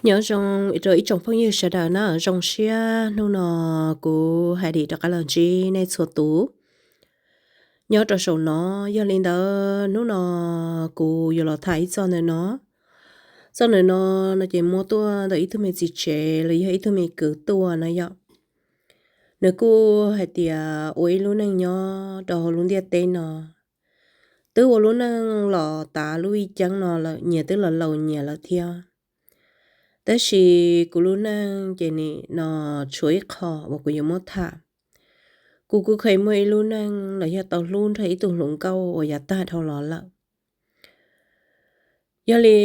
Nyob zoo rau ib tsoom phooj ywg sawv daws na, zoo siab hnub no kuv hais dim rov qab los ntsib nej txhua tus nyob rau saum no. Yog li ntawd hnub no kuv yuav los tham ib txoj ntawm no. Txoj ntawm no, no ces muab tuaj ntawm ib tug me txiv tsev los yog ib tug me kwv tuaj na yom. Nws kuj hais tias ua ib lub neej nyob rau hauv lub ntiaj teb no, twb ua lub neej los tas lub ib ceeb no lawm, nyias twb los laus nyias lawm thiab. Tab sis kuv lub neej ces nim no tshuav ib qho uas kuv yuav muab tham. Kuv kuj kheev muaj ib lub neej los yog tau hlub nrog ib tug hluas nkauj uas yav tag dhau los lawm. Yog li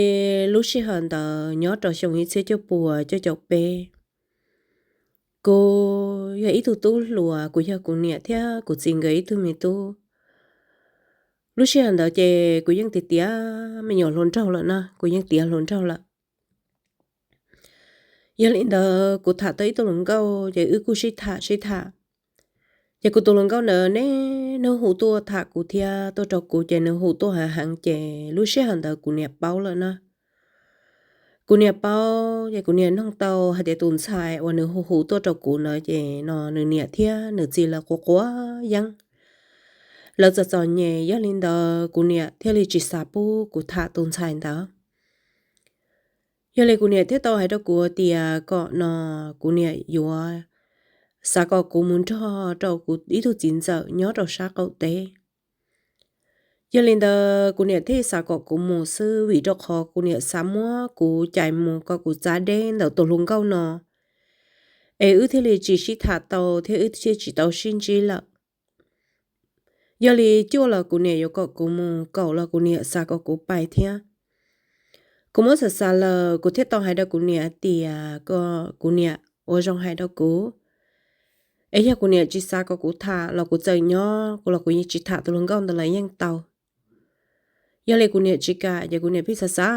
lub sij hawm ntawd nyob rau xyoo ib txhiab cuaj puas cuaj caum peb, kuv yog ib tug tub hluas, kuv yog kuv niam thiab kuv txiv nkawd ib tug me tub. Lub sij hawm ntawd ces kuv yeej tiav tiav me nyuam hluas nraug lawm na, kuv yeej tiav hluas nraug lawm. Yog li ntawd kuv tham tau ib tug hluas nkauj ces wb kuj sib tham sib tham. Ces kuv tus hluas nkauj ntawd niaj hnub hu tuaj tham kuv thiab tuaj rau kuv, ces nws hu tuaj heev heev ces lub sij hawm ntawd kuv niam paub lawm na. Kuv niam paub ces kuv niam noog tau hais tias tus ntxhais uas nws hu hu tuaj rau kuv ntawd ces no nws niam thiab nws txiv lawv quav quav yeeb, lawv txom txom nyem, yog li ntawd kuv niam thiaj li tsis xav pub kuv tham tus ntxhais ntawd. Yog li kuv niam thiaj tau hais rau kuv tias kom no kuv niam yuav xav kom kuv mus nrog rau kuv ib tug txiv ntxawm nyob rau sab qaum teb. Yog li ntawd kuv niam thiaj xav kom kuv mus xwb, vim rau qhov kuv niam xav muab kuv cais mus kom kuv txav deb ntawm tus hluas nkauj no, es wb thiaj li tsis sib tham tau thiab wb thiaj tsis tau sib ntsib lawm. Yog li cuaj los kuv niam yuav kom kuv mus, kaum los kuv niam xav kom kuv pais thiab. Kuv muab xav xav lawm kuv thiaj tau hais rau kuv niam tias kom kuv niam ua zoo hais rau kuv, es yog kuv niam tsis xav kom kuv tham los kuv txawm nyob, kuv los kuv yeej tsis tham tus hluas nkauj ntawd los yeej tau. Yog li kuv niam tsis kam ces kuv niam pheej xav xav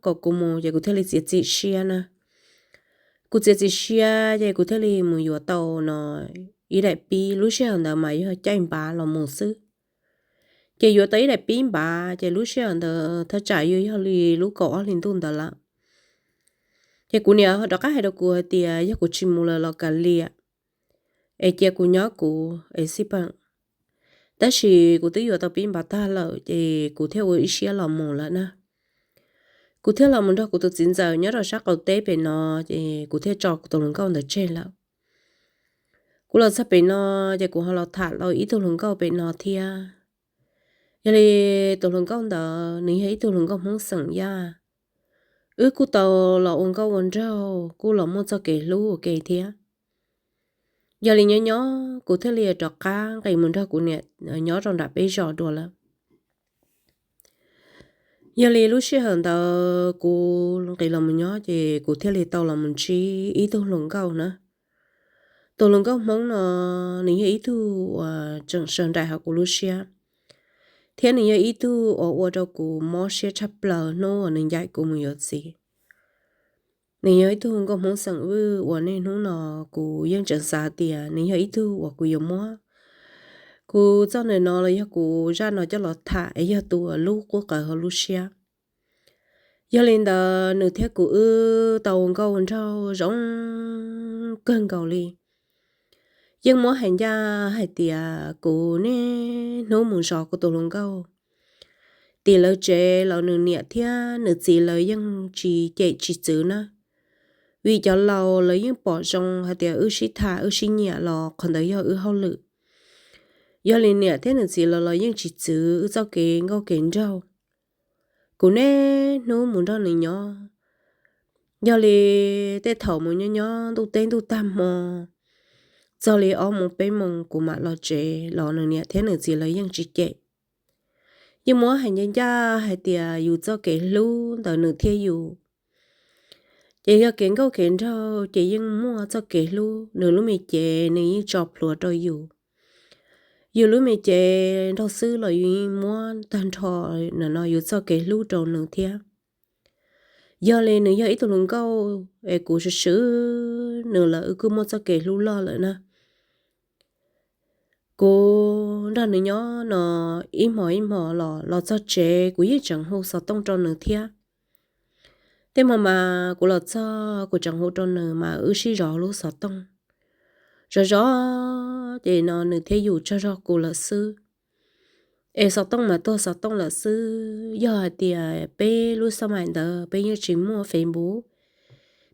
kom kuv mus ces kuv thiaj li txiav txim siab na. Kuv txiav txim siab ces kuv thiaj li mus yuav tau no ib daim pib, lub sij hawm ntawd mas yog caij npav los mus xwb. Ces yuav tau ib daim pib npav ces lub sij hawm ntawd thaj tsam yuav yog li lub kaum ob hli ntuj ntawd lawm. Ces kuv niam ho rov qab hais rau kuv hais tias yog kuv tsis mus lawm los kav liam, es cia kuv nyob kuv es xij peem. Tab sis kuv twb yuav tau pib npav tag lawm ces kuv thiaj ua ib siab los mus lawm na. Kuv thiaj los mus nrog kuv tus txiv ntxawm nyob rau sab qaum teb pem no, ces kuv thiaj tso kuv tus hluas nkauj ntawd tseg lawm. Kuv los txog pem no, ces kuv ho los tham tau ib tug hluas nkauj pem no thiab. Yog li tus hluas nkauj ntawd nws yog ib tug hluas nkauj Hmoob xeem Yaj. Wb kuj tau los ua nkauj ua nraug, kuj los muaj txoj kev hlub ua ke thiab. Yog li nyob nyob kuv thiaj li rov qab nqis mus nrog kuv niam nyob rau nram peb zos dua lawm. Yog li lub sij hawm ntawd kuv nqis los mus nyob ces kuv thiaj li tau los mus ntsib ib tug hluas nkauj na. Tus hluas nkauj Hmoob no, nws yog ib tug uas tseem sawv nraim hauv kuv lub siab, thiab nws yog ib tug uas ua rau kuv mob siab tshaj plaws hnub uas nws ncaim kuv mus yuav txiv. Nws yog ib tug nkauj Hmoob xeem Vwj uas niaj hnub no kuv yeej tseem xav tias nws yog ib tug uas kuv yuav muab kuv txoj ntawm no los yog kuv zaj no coj los tham es yog tus uas lub qub qawv hauv lub siab. Yog li ntawd nws thiab kuv wb tau nkauj nraug zoo kawg nkaus li. Yeej muab hais ncaj hais tias kuv niaj hnub mus zov kuv tus hluas nkauj, tim lawv tsev los nws niam thiab nws txiv lawv yeej tsis cem tsis txwv na. Vim cov laus lawv yeej pom zoo hais tias wb sib tham wb sib nyiam los qhov ntawd yog wb hauj lwm. Yog li niam thiab nws txiv lawv los yeej tsis txwv wb txoj kev nkauj kev nraug. Kuv niaj hnub mus nrog nws nyob. Yog li tej thaum mus nyob nyob ntuj teb ntuj tag hmo, txog li ob moos peb moos kuv mam los tsev los nws niam thiab nws txiv lawv yeej tsis cem. Yeej muab hais ncaj ncaj hais tias yus txoj kev hlub ntawm nws thiab yus, ces yog kev nkauj kev nraug ces yeej muaj txoj kev hlub. Nws lub me cev nws yeej tso plhuav rau yus. Yus lub me cev nraug xwb los yus yeej muab tag nrho no yus txoj kev hlub rau nws thiab. Yog li nws yog ib tug hluas nkauj es kuv swm swm nws lawm wb kuj muaj txoj kev hlub loj lawm na. Kuv nrog nws nyob no ib hmos ib hmos los los txog tsev kuv yeej tseem hu xov tooj rau nws thiab. Tej hmo mas kuv los txog kuv tseem hu rau nws mas wb sib zov lub xov tooj. Zov zov ces no nws thiab yus tsaug zog kuv lawm xwb. Es xov tooj mas tuag xov tooj lawm xwb. Yog hais tias peb lub xab maim ntawd peb yeej tsis muaj Facebook,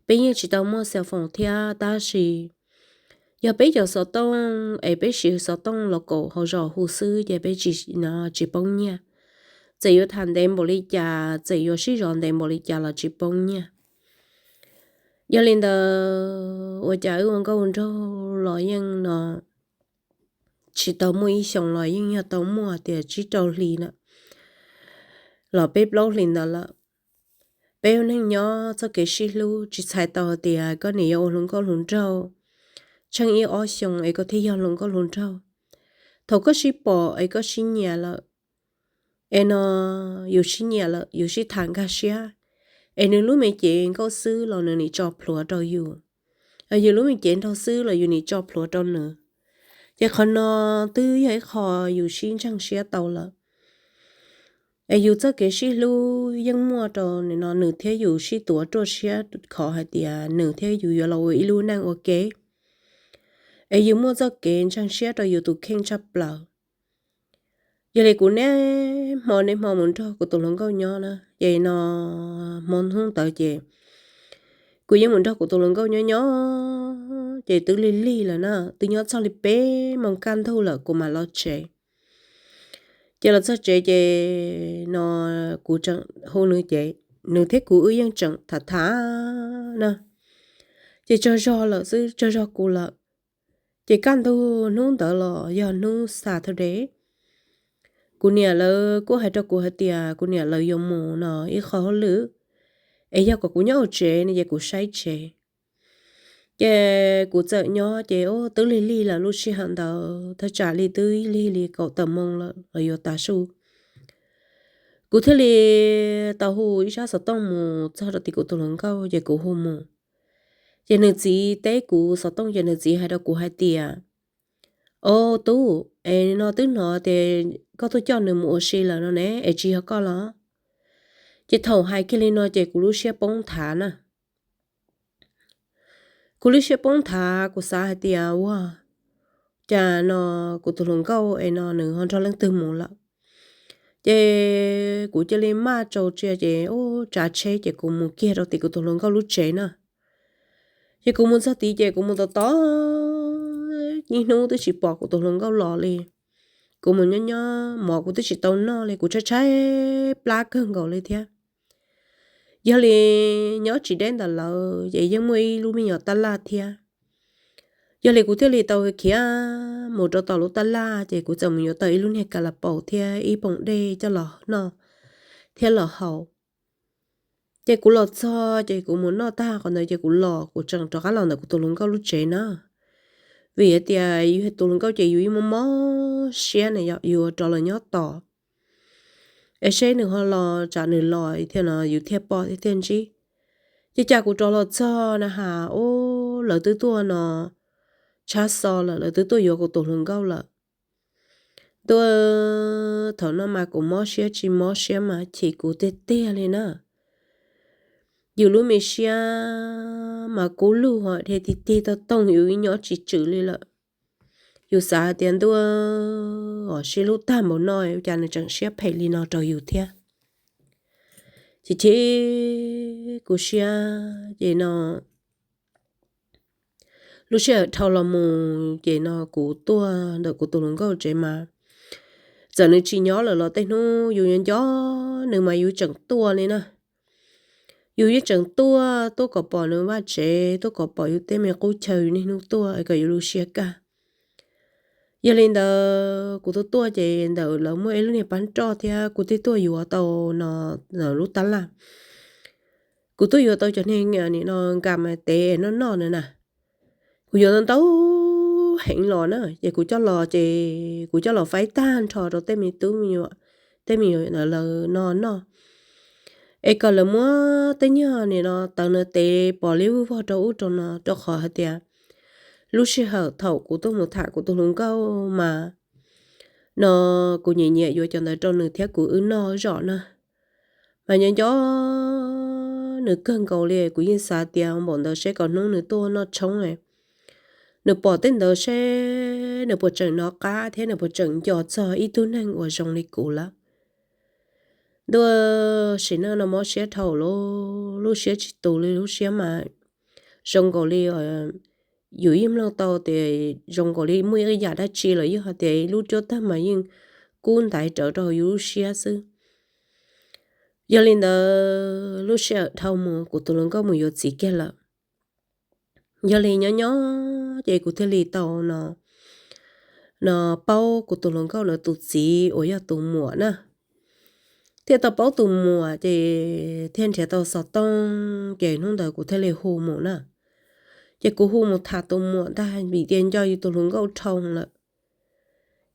peb yeej tsis tau muaj cell phone thiab, tab sis yog peb cov xov tooj es peb siv xov tooj los kaum hauv zos hu xwb ces peb tsis, no, tsis poob nyiaj. Txawm yuav tham ntev npaum li cas, txawm yuav sib zov ntev npaum li cas los tsis poob nyiaj. Yog li ntawd ua cas wb ua nkauj nraug los yeej no tsis tau muaj ib xyoos los yeej yog tau muaj tias tsib rau hlis na, los peb plaub hlis ntawd lawm. Peb ua neej nyob txoj kev sib hlub tsis txhais tau hais tias koj niam yuav ua hluas nkauj hluas nraug, tsheej ib ob xyoos es koj thiaj yog hluas nkauj hluas nraug. Thaum koj sib pom es koj sib nyiam lawm, es no yus sib nyiam lawm yus sib tham nkag siab, es nws lub me cev nkauj xwb los nws nim tso plhuav rau yus, yus lub me cev nraug xwb los yus nim tso plhuav rau nws. Ces qhov no twb yog ib qho yus sib ntseeg siab tau lawm. Es yus txoj kev sib hlub yeej muaj rau no nws thiab yus sib tuav ruaj siab khov hais tias nws thiab yus yuav los ua ib lub neej ua ke. Es yus muaj txoj kev ntseeg siab rau yus tus kheej tshaj plaws. Yog li kuv niaj hmo niaj hmo mus nrog kuv tus hluas nkauj nyob na, ces no hmo hnub ntawd ces kuv yeej mus nrog kuv tus hluas nkauj nyob nyob, ces twb lig lig lawm na, twb nyob txog li peb moos kaj ntug lawm kuv mam los tsev. Ces los txog tsev ces no kuv tseem hu nws ces nws thiab kuv wb yeej tseem tham tham na, ces tsaug zog lawm xwb, tsaug zog kuv lawm. Ces kaj ntug hnub ntawd los yog hnub Saturday, kuv niam lawv kuj hais rau kuv hais tias kuv niam lawv yuav mus no ib qho hauj lwm, es yog kom kuv nyob hauv tsev no ces kuv saib tsev. Ces kuv txawm nyob ces twb lig lig lawm lub sij hawm ntawd, thaj tsam li twb lig li kaum tawm moos lawm los yuav tav su. Kuv thiaj li tau hu ib tsab xov tooj mus txog rau tim kuv tus hluas nkauj ces kuv hu mus. Ces nws txiv teb kuv xov tooj ces nws txiv hais rau kuv hais tias, O tub, es no twb hnov tias koj tuaj coj nws mus ua si lawm no ne, es tsis yog koj los? Ces thaum hais kiag li no ces kuv lub siab poob nthav na. Kuv lub siab poob nthav, kuv xav hais tias ua cas no kuv tus hluas nkauj es no nws ho nrog leej twg mus lawm. Ces kuv cia li maj tsau tsia ces ub tsav tsheb ces kuv mus kiag rau tim kuv tus hluas nkauj lub tsev na. Ces kuv mus txog tid ces kuv mus tos tos ib hnub twb tsis pom kuv tus hluas nkauj los li. Kuv mus nyob nyob mov kuv twb tsis tau noj li, kuv tshaib tshaib plab kawg nkaus li thiab. Yog li nyob tsis deb ntawm lawv ces yeej muaj ib lub me nyuam tab laj thiab. Yog li kuv thiaj li tau khiav mus rau tom lub tab laj ces kuv txawm mus yuav tau ib lub niag ka la paus thiab ib poom dej coj los noj thiab los haus. Ces kuv los txog ces kuv mus noj tag qhov ntawd ces kuv los kuv tseem rov qab los ntawm kuv tus hluas nkauj lub tsev na. Vim hais tias yus tus hluas nkauj ces yus yeej mob mob siab na yom, yus rov los nyob tos es seb nws ho los, tsam nws los thiaj no yus thiaj pom thiaj ntsib. Ces cas kuv rov los txog na has ub lawv twb tuaj no tshab xo lawm, lawv twb tuaj yuav kuv tus hluas nkauj lawm. Ntuj, thaum no mas kuv mob siab tsis mob siab mas chim kuv tiag tiag li na. Yus lub me siab mas kub lug ho dhia tig tig tog toog, yus nyob tsis tswm li lawm. Yus xav hais tias ntuj, os sib hlub tag npaum no ua cas nws tseem siab phem li no rau yus thiab. Ces chim kuv siab ces no lub sij hawm dhau los mus ces no kuv tuaj ntawm kuv tus hluas nkauj tsev mas txawm nws tsis nyob lawm los tej hnub yus nyob nco nws mas yus tseem tuaj li na. Yus yeej tseem tuaj, tuaj kom pom nws vaj tsev, tuaj kom pom yus tej me qub chaw, yus niaj hnub tuaj kom yus lub siab kaj. Yog li ntawd kuv tuaj tuaj ces ntawm lawv muaj ib lub niag pab roj thiab kuv thiaj tuaj yuav tau no ntawm lub tab laj. Kuv tuaj yuav tau cov niag nim no nkas mas tev noj noj na na. Kuv yuav tau ntau heev los na ces kuv coj los ces kuv coj los faib tag nrho rau tej me tub me nyuam, tej me nyuam ntawd lawv no noj. Es kom lawv muab tej nyuag nim no tawv no tev pov liab vog rau ub rau no rau qhov hais tias lub sij hawm thaum kuv tuaj mus tham kuv tus hluas nkauj mas no kuv nyiam nyiam yuav cov ntawd rau nws thiab kuv wb noj zom na. Mas nyob nco nws kawg nkaus li. Kuv yeej xav tias npaum ntawd seb kom hnub nws tuaj noj tshoob, nws pom tej ntawd seb nws puas tseem hnov qab thiab nws puas tseem nco txog ib tug neeg uas zoo li kuv lawm. Ntuj, sim neej no mob siab dhau lawm, lub siab tsis tus li, lub siab mas zoo nkaus li yus yeej mloog tau tias zoo nkaus li muaj ib yam dab tsi los yog hais tias lub cuab tawg mas yeej kub ntaiv rawv rau yus lub siab xwb. Yog li ntawd lub sij hawm dhau mus kuv tus hluas nkauj mus yuav txiv kiag lawm. Yog li nyob nyob ces kuv thiaj li tau no, no paub kuv tus hluas nkauj no tus txiv uas yog tus muam na. Thiaj tau paub tus muam ces thiaj nrhiav tau xov tooj, ces hnub ntawd kuv thiaj li hu mus na. Ces kuv hu mus tham tus muam ntag vim tias nco yus tus hluas nkauj dhau lawm.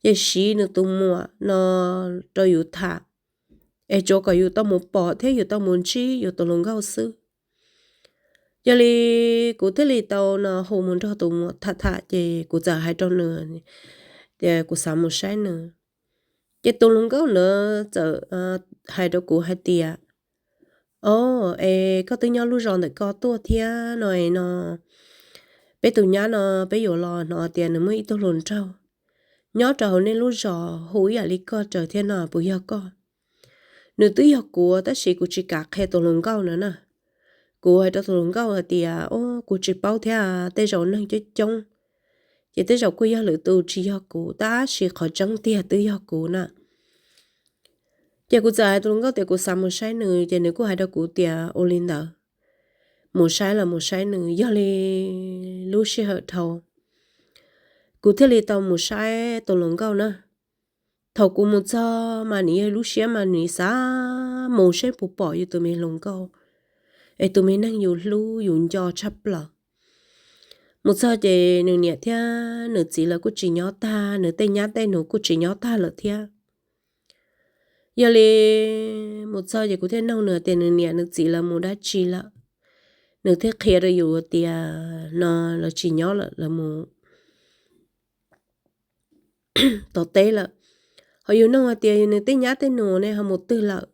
Ces siv nws tus muam no rau yus tham, es tsuav kom yus tau mus pom thiab yus tau mus ntsib yus tus hluas nkauj xwb. Yog li kuv thiaj li tau no hu mus nrog tus muam tham tham, ces kuv txawm hais rau nws tias kuv xav mus saib nws. Ces tus hluas nkauj ntawd txawm hais rau kuv hais tias, o, es koj twb nyob lub zos ntawm ko tuaj thiab no no, peb tus nyab no peb yuav los hnov tias nws muaj ib tug hluas nraug nyob rau hauv nej lub zos hu ib yam li koj raws thiab no, puas yog koj? Nws twb yog kuv tab sis kuv tsis kam qhia tus hluas nkauj na na. Kuv hais rau tus hluas nkauj hais tias, o, kuv tsis paub thiab, tej zaum neeg coob coob, ces tej zaum kuj yog lwm tus tsis yog kuv, tab sis qhov tseeb tiag twb yog kuv na. Ces kuv txawm hais tus hluas nkauj tias kuv xav mus saib nws, ces nws kuj hais rau kuv tias ua li ntawd, mus saib los mus saib nws. Yog li lub sij hawm dhau, kuv thiaj li tau mus saib tus hluas nkauj na. Thaum kuv mus txog mas nws yog lub siab mas nws xav mus saib puas pom yus tus me hluas nkauj, es tus me neeg yus hlub yus nco tshaj plaws. Mus txog ces nws niam thiab nws txiv lawv kuj tsis nyob tag, nws tej nyab tej nus kuj tsis nyob tag lawm thiab. Yog li mus txog ces kuv thiaj noog nws tias nws niam nws txiv lawv mus dab tsi lawm. Nws thiaj qhia rau yus tias no lawv tsis nyob lawm, lawv mus tom teb lawm. Ho yus noog hais tias nws tej nyab tej nus ne ho mus twg lawm,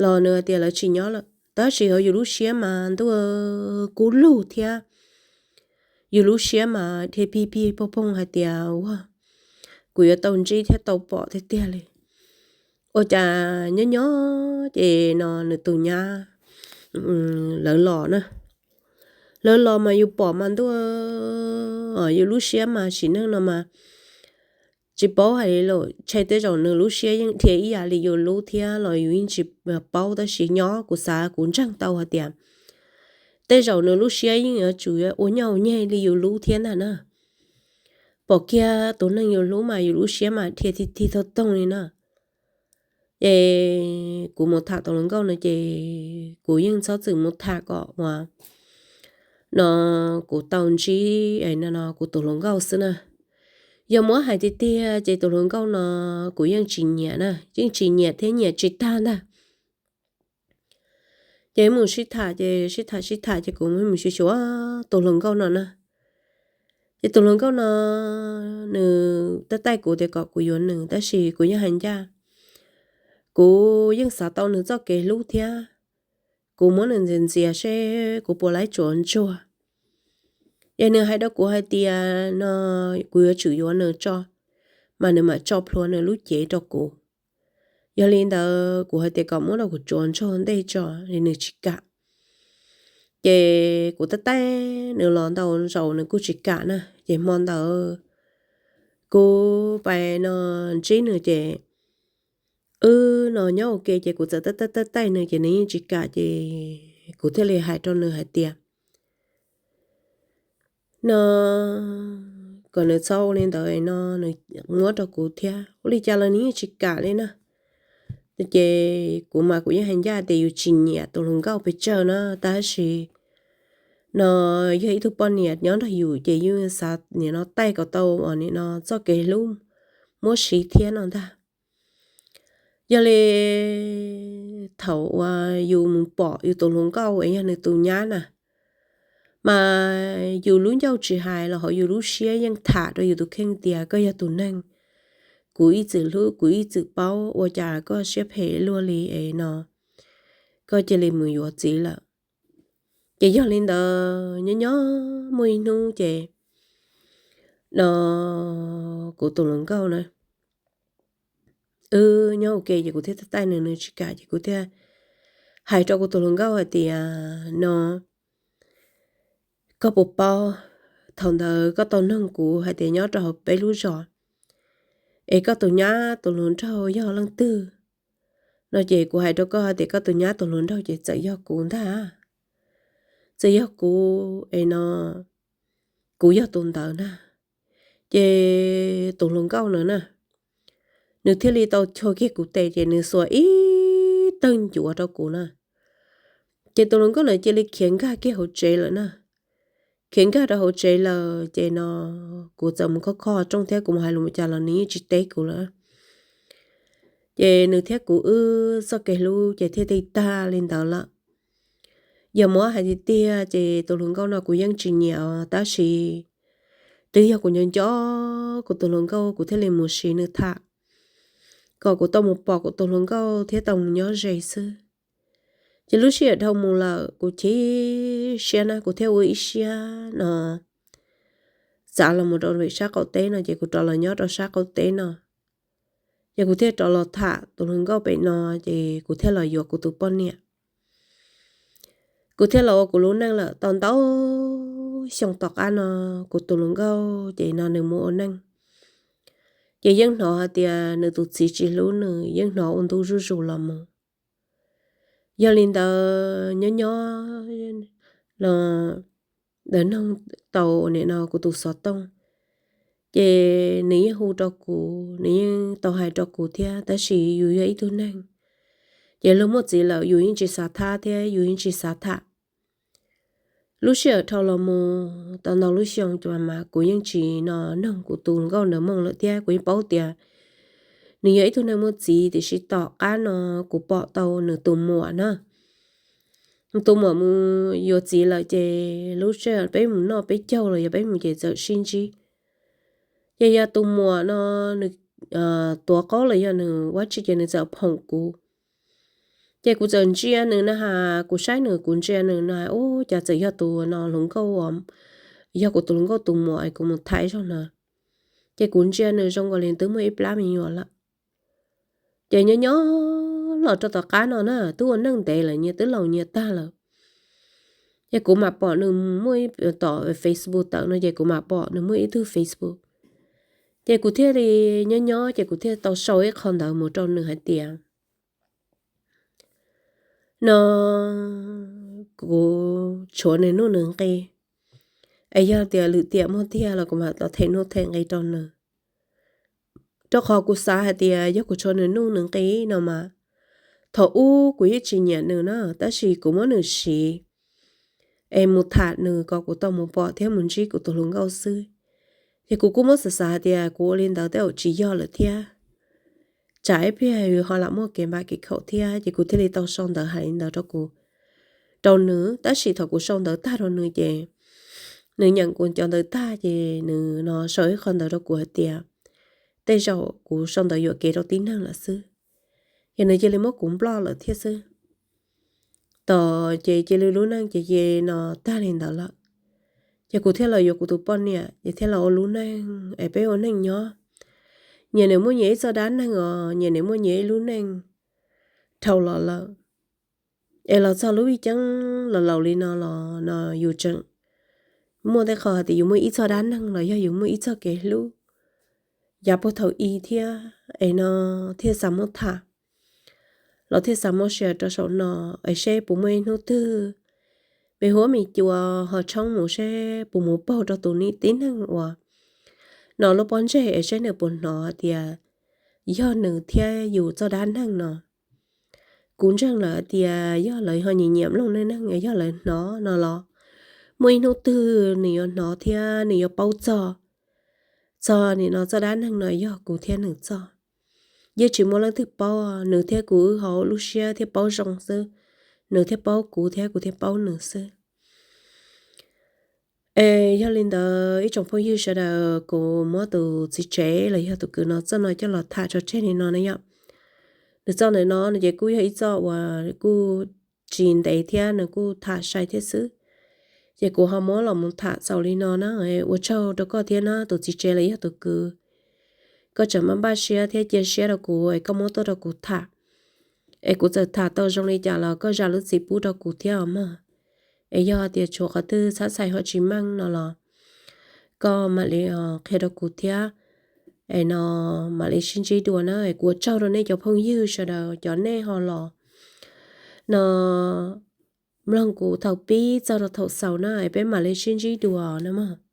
los nws hais tias lawv tsis nyob lawm. Tab sis ho yus lub siab mas ntuj kub lug thiab, yus lub siab mas dhia pig pig poog poog hais tias ua, kuv yuav tau ntsib thiab tau pom tiag tiag li. Ua cas nyob nyob ces no nws tus nyab lawv los na. Lawv los mas yus pom mas ntuj, yus lub siab mas sim neej no mas tsis paub hais li lawm, ntshe tej zaum nws lub siab yeej dhia ib yam li yus lub thiab los yus yeej tsis paub, tab sis nyob kuv xav kuv ntseeg tau hais tias tej zaum nws lub siab yeej yuav tsum yuav ua nyoj ua nyeg li yus lub thiab ntag na. Pom kiag tus neeg yus hlub mas yus lub siab mas dhia tig tig toog toog li na. Ces kuv mus tham tus hluas nkauj no ces kuv yeej txhob txwm mus tham kom uas no kuv tau ntsib no kuv tus hluas nkauj xwb na. Yog muab hais tiag tiag ces tus hluas nkauj no kuv yeej tsis nyiam na, yeej tsis nyiam thiab nyiam tsis tag ntag. Ces mus sib tham ces sib tham sib tham ces kuv mus xyuas xyuas tus hluas nkauj no na. Ces tus hluas nkauj no nws taij taij kuv tias kom kuv yuav nws, tab sis kuv yeej hais ncaj, kuv yeej xav tau nws txoj kev hlub thiab. Kuv muab nws ntxias ntxias seb kuv puas laib tsuav ntsuag. Ces nws hais rau kuv hais tias no kuv yuav tsum yuav nws tso, mas nws mam tso plhuav nws lub cev rau kuv. Yog li ntawd kuv hais tias kom muab rau kuv tsuav ntsuag ntej tso, nws tsis kam. Ces kuv taij taij nws los ntau zaus nws kuj tsis kam na. Ces hmo ntawd kuv pais no ntsib nws ces wb no nyob ua ke ces kuv txawm taij taij taij taij nws ces nws yeej tsis kam, ces kuv thiaj li hais rau nws hais tias no kom nws txhob ua li ntawd no, nws muab rau kuv thiab, ua li cas los nws yeej tsis kam li na. Ces kuv mas kuv yeej hais ncaj tias yus tsis nyiam tus hluas nkauj pes tsawg na, tab sis no yog ib tug poj niam nyob nrog yus ces yus xav nim no taij kom tau nim no txoj kev hlub muab siv thiab no ntag. Yog li thaum uas yus mus pom yus tus hluas nkauj es yog nws tus nyab na, mas yus lub ncauj tsis hais los hauv yus lub siab yeej tham rau yus tus kheej tias koj yog tus neeg kuv ib txwm hlub kuv ib txwm paub, ua cas koj siab phem luaj li es no koj cia li mus yuav txiv lawm. Ces yog li ntawd nyob nyob muaj ib hnub ces no kuv tus hluas nkauj na, wb nyob ua ke ces kuv thiaj taij nws, nws tsis kam ces kuv thiaj hais rau kuv tus hluas nkauj hais tias no, koj puas paub thaum ntawd koj tau noog kuv hais tias nyob rau hauv peb lub zos es koj tus nyab tus hluas nraug yog leej twg no, ces kuv hais rau koj hais tias koj tus nyab tus hluas nraug ces txawm yog kuv ntag, txawm yog kuv es no kuv yog tus ntawd na. Ces tus hluas nkauj no na, nws thiaj li tau chua kiag kuv tes ces nws xuas ib tawg ncuav rau kuv na. Ces tus hluas nkauj na cia li khiav nkag kiag hauv tsev lawm na. Khiav nkag rau hauv tsev lawm ces no kuv txawm mus khob khob rooj thiab kuv mus hais lus mus cas los nws yeej tsis teb kuv lawm. Ces nws thiab kuv wb txoj kev hlub ces thiaj li tag li ntawd lawm. Yog muab hais tiag tiag ces tus hluas nkauj no kuv yeej tsis nyiam os, tab sis twb yog kuv nco nco kuv tus hluas nkauj kuv thiaj li mus siv nws tham, kom kuv tau mus pom kuv tus hluas nkauj thiab tau mus nyob ze xwb. Ces lub sij hawm dhau mus lawm kuv chim siab na kuv thiaj ua ib siab no txav los mus rau pem sab qaum teb no ces kuv rov los nyob rau sab qaum teb no. Ces kuv thiaj rov los tham tus hluas nkauj pem no, ces kuv thiaj los yuav kuv tus poj niam. Kuv thiaj los ua kuv lub neej lawm tau ntau xyoo tom qab no, kuv tus hluas nkauj ces no nws mus ua neej. Ces yeej hnov hais tias nws tus txiv tsis hlub nws, yeej hnov ua ntu zuj zus los mus. Yog li ntawd nyob nyob los ntawd noog tau nim no kuv tus xov tooj, ces nws yeej hu rau kuv, nws yeej tau hais rau kuv thiab, tab sis yus yog ib tug neeg, ces luag muaj txiv lawm yus yeej tsis xav thab thiab yus yeej tsis xav tham. Lub sij hawm dhau los mus tau ntau lub xyoo mas kuv yeej tsis no noog kuv tus hluas nkauj ntawd moo lawm thiab kuv yeej paub tias nws yog ib tug neeg muaj txiv, tiam sis tom qab no kuv pom tau nws tus muam na. Nws tus muam mus yuav txiv lawm ces lub sij hawm peb mus noj peb caug los yog peb mus ces txawm sib ntsib. Ces yog tus muam no nws tuav qaub los yog nws ua tsi ces nws txawm phoom kuv. Ces kuv txawm ntsia nws na has, kuv saib nws kuv ntsia nws na, ub cas txawm yog tus no hluas nkauj, yog kuv tus hluas nkauj tus muam es kuv mus tham zaug no. Ces kuv ntsia nws zoo nkaus li twb muaj ib plab me nyuam lawm. Ces nyob nyob los rau tom qab no na twb ua neej ntev lawm, nyias twb laus nyias tag lawm. Ces kuv mam pom nws muaj ib, tom Facebook tawm no ces kuv mam pom nws muaj ib tug Facebook. Ces kuv thiaj li nyob nyob ces kuv thiaj tau sau ib qho ntawd mus rau nws hais tias no kuv tshuav nws nuj nws nqi, es yog tias lwm tiam muaj tiag los kuv mam tau them nuj them nqi rau nws. Rau qhov kuv xav hais tias yog kuv tshuav nws nuj nws nqi no mas, thaum ub kuv yeej tsis nyiam nws na, tab sis kuv muab nws siv es mus tham nws kom kuv tau mus pom thiab mus ntsib kuv tus hluas nkauj xwb. Ces kuv kuj muab xav xav hais tias kuv ua li ntawd tej zaum tsis yog lawm thiab, tsam ib pliag yus ho lam muaj kev npam kev khaum thiab, ces kuv thiaj li tau sau ntawv hais li ntawd rau kuv, rau nws. Tab sis thaum kuv sau ntawv tag rau nws ces nws nyeem kuv cov ntawv tag ces nws no sau ib qho ntawv rau kuv hais tias tej zaum kuv sau ntawv yuam kev rau tib neeg lawm xwb. Ces nws cia li muab kuv nploj lawm thiab xwb. Tos ces cia li lub neej ces cia no tag li ntawd lawm. Ces kuv thiaj los yuav kuv tus poj niam ces thiaj los ua lub neej es peb ua neej nyob. Nyias nws muaj nyias ib txoj dab neeg os, nyias nws muaj nyias ib lub neej dhau los lawm. Es los txog lub vij ceeb los laus li no los no yus tseem muaj tej qho hais tias yus muaj ib txoj dab neeg los yog yus muaj ib txoj kev hlub yav puag thaum i thiab es no thiaj xav muab tham, los thiaj xav muab share rau saum no es seb puas muaj ib hnub twg me huab me cua ho tshoob mus seb puas mus paug rau tus tib neeg uas no lub pob ntseg es seb nws puas hnov tias yog nws thiab yus txoj dab neeg no. Kuv ntseeg lawm tias yog lawv ho nyiam nyiam mloog neej neeg, yog lawv hnov no los muaj ib hnub twg nws yuav hnov thiab nws yuav paub txog, txog nim no txoj dab neeg no yog kuv thiab nws txoj. Yeej tsis muaj leej twg paub, nws thiab kuv wb hauv lub siab thiaj paub zoo xwb, nws thiaj paub kuv thiab kuv thiaj paub nws xwb. Es yog li ntawd ib tsoom phooj ywg sawv daws, kuv muab tus txiv tsev los yog tus kwv no txoj no coj los tham tso tseg li no na yom. Nws txoj ntawm no no ces kuj yog ib txoj uas kuj tsis ntev thiab nws kuj tham sai thiab xwb. Ces kuv ho muab los mus tham xaus li no na, ua tsaug rau koj thiab na tus txiv tsev los yog tus kwv. Koj tseem npaj npaj siab thiab cia siab rau kuv es koj muab tuaj rau kuv tham. Es kuv txawm tham tau zoo li cas los koj zam lub txim pub rau kuv thiab os mog. Es yog tias tshuav qhov twg txhab txhais ho tsis meej no los koj mam li qhia rau kuv thiab. Es no mam li sib ntsib dua na, es kuv ua tsaug rau nej cov phooj ywg sawv daws cov nej ho los no mloog kuv thaum pib txog rau thaum xaus na, es peb mam li sib ntsib dua na mog.